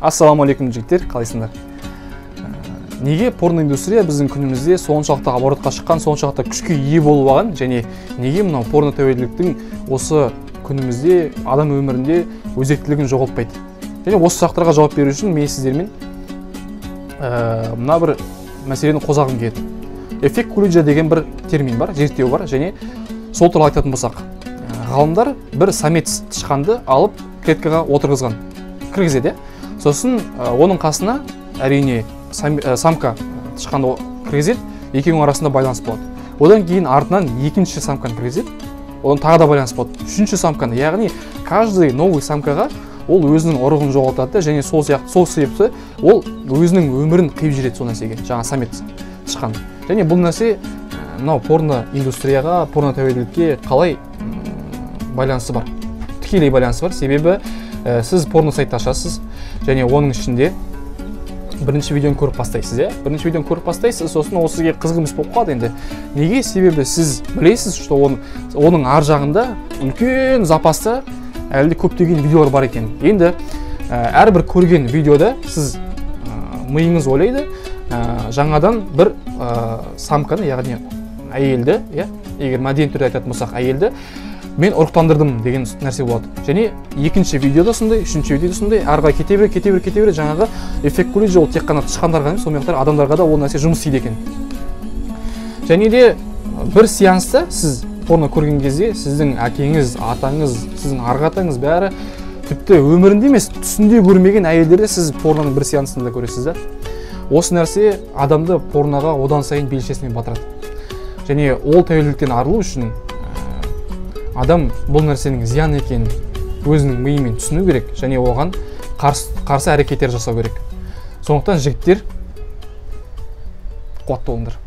Ассалаумағалейкум, жігіттер, қалайсыңдар? Неге порноиндустрия біздің күнімізде соншалықты оборотқа шыққан, соншалықты күшке ие болып алған, және неге мынау порно тәуелділіктің осы күнімізде адам өмірінде өзектілігін жоғалтпайды? Және осы сұрақтарға жауап беру үшін мен сіздермен мына бір мәселені қозғағым келеді. Эффект Кулиджа деген бір термин бар, зерттеу бар, және сол туралы айтатын болсақ, ғалымдар бір самец тышқанды алып клеткаға отырғызған, кіргізеді. Сосын оның қасына әрине самка тышқанды кіргізеді, екеуінің арасында байланыс болады. Одан кейін артынан екінші самканы кіргізеді, одан тағы да байланыс болады. Үшінші самканы, яғни каждый новый самкаға ол өзінің ұрығын жоғалтады, және сол сияқты, сол себепті ол өзінің өмірін қиып жібереді сол нәрсеге, жаңа самец тышқан. Және бұл нәрсе мынау порно индустрияға, порно тәуелділікке қалай байланысы бар? Тікелей байланысы бар, себебі сіз порно сайтты ашасыз, және оның ішінде бірінші видеоны көріп бастайсыз, иә? Бірінші видеоны көріп бастайсыз, сосын ол сізге қызық емес болып қалады енді. Неге? Себебі сіз білесіз, что оның ар жағында үлкен запаста әлі де көптеген видеолар бар екен. Енді әрбір көрген видеода сіз миыңыз ойлайды, жаңадан бір самканы, яғни әйелді, иә, егер мәдени түрде айтатын болсақ, әйелді мен ұрықтандырдым деген нәрсе болады. Және екінші видеода сондай, үшінші видеода сондай, ары қарай кете береді, кете береді, кете береді. Жаңағы эффект Кулиджа ол тек қана тышқандарға емес, сонымен қатар адамдарға да ол нәрсе жұмыс істейді екен. Және де бір сеанста сіз порно көрген кезде сіздің әкеңіз, атаңыз, сіздің арғы атаңыз бәрі тіпті өмірінде емес, түсінде көрмеген әйелдерді сіз порноның бір сеансында көресіз да. Осы нәрсе адамды порноға одан сайын белшесінен батырады. Және ол тәуелділіктен арылу үшін адам бұл нәрсенің зиян екенін өзінің миымен түсіну керек және оған қарсы әрекеттер жасау керек. Сондықтан жігіттер, қуатты болыңдар.